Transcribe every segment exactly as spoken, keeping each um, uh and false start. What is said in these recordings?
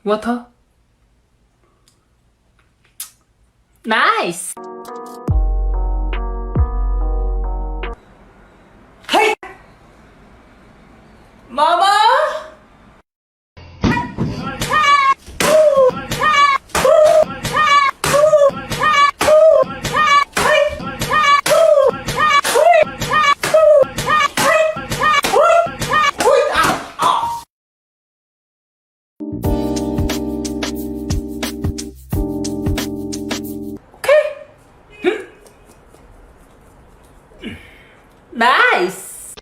Water. Nice! Hey! Mama! Okay. Hmm. Nice.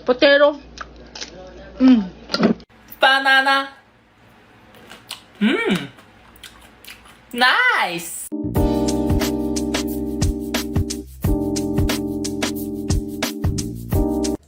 Potato. Mm. Banana. Mm. Nice.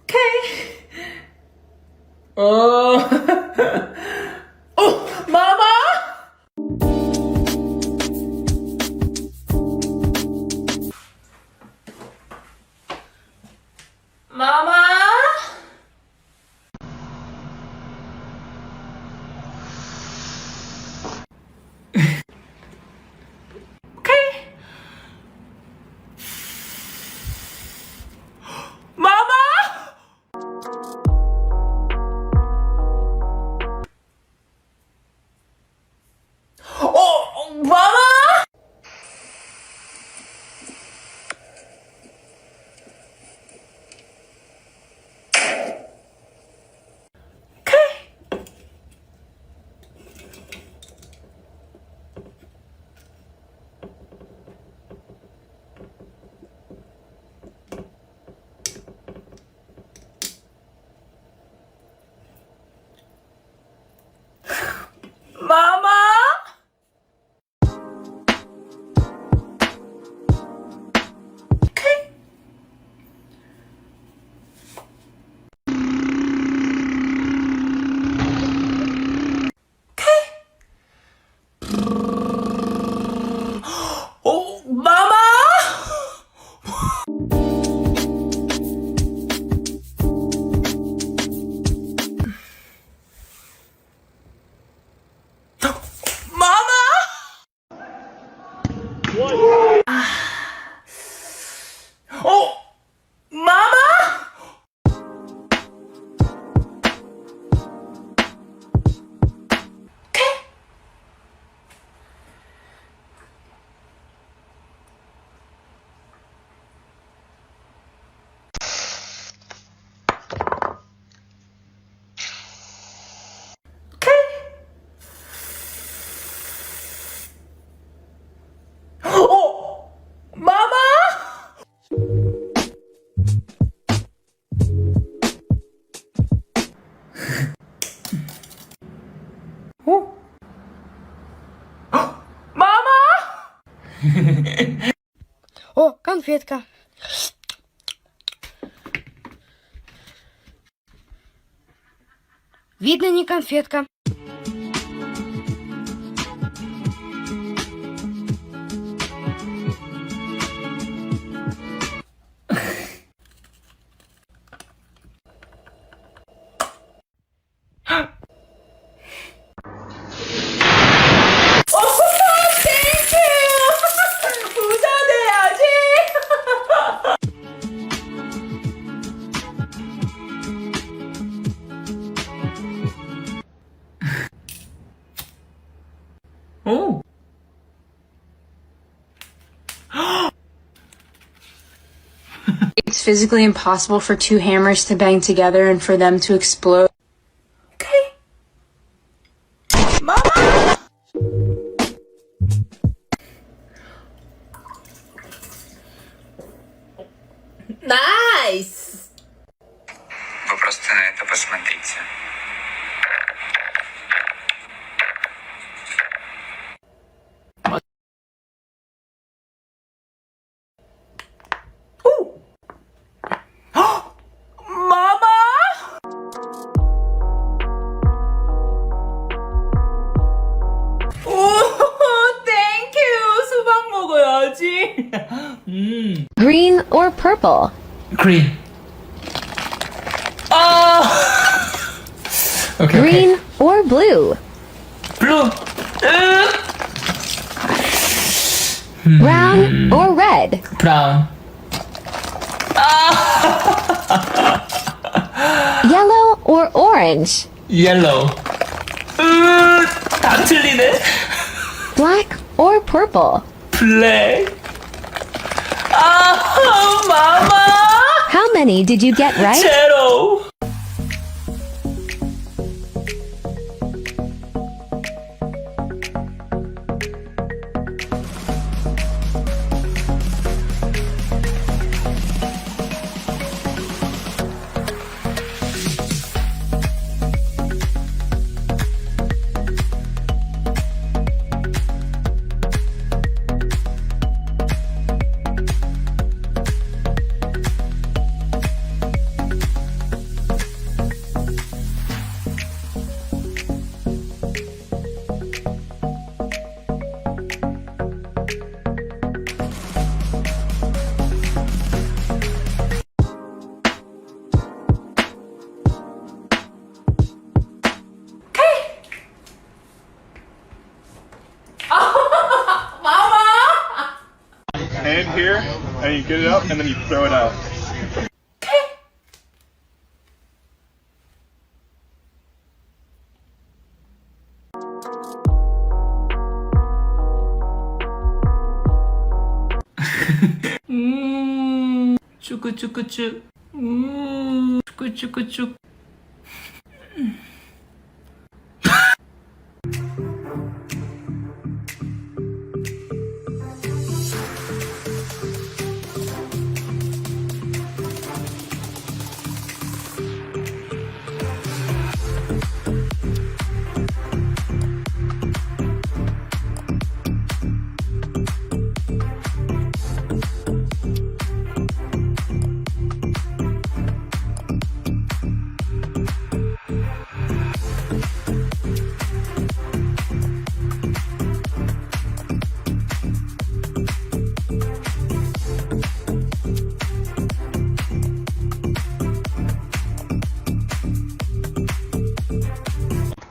Okay. Oh. Oh, Mama! Mama! Okay. Mama! Oh, Mama! Okay. Mama! Okay. Okay. Oh, Mama! Mama! Oh! Mama! Oh! Mama! Oh. Мама! О, конфетка. Видно, не конфетка. Oh. It's physically impossible for two hammers to bang together and for them to explode. Okay. Мама! Nice! Вы просто на это посмотрите. Ooh. Mama! Oh, thank you! 수박 먹어야지. 음. Green or purple? Green. 아! Okay, okay. Green or blue? Blue. Uh. Brown or red? Brown. 아. Yellow or orange? Yellow. Uh, 다 틀리네. Black or purple? Black. 아, 마마. How many did you get right? Zero. Hand here, and you get it up, and then you throw it out. 음, 쭈꾸쭈꾸쭈. 음, 쭈꾸쭈꾸쭈.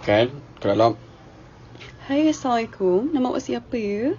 Kan, kalau. Hai, assalamualaikum. Nama awak siapa?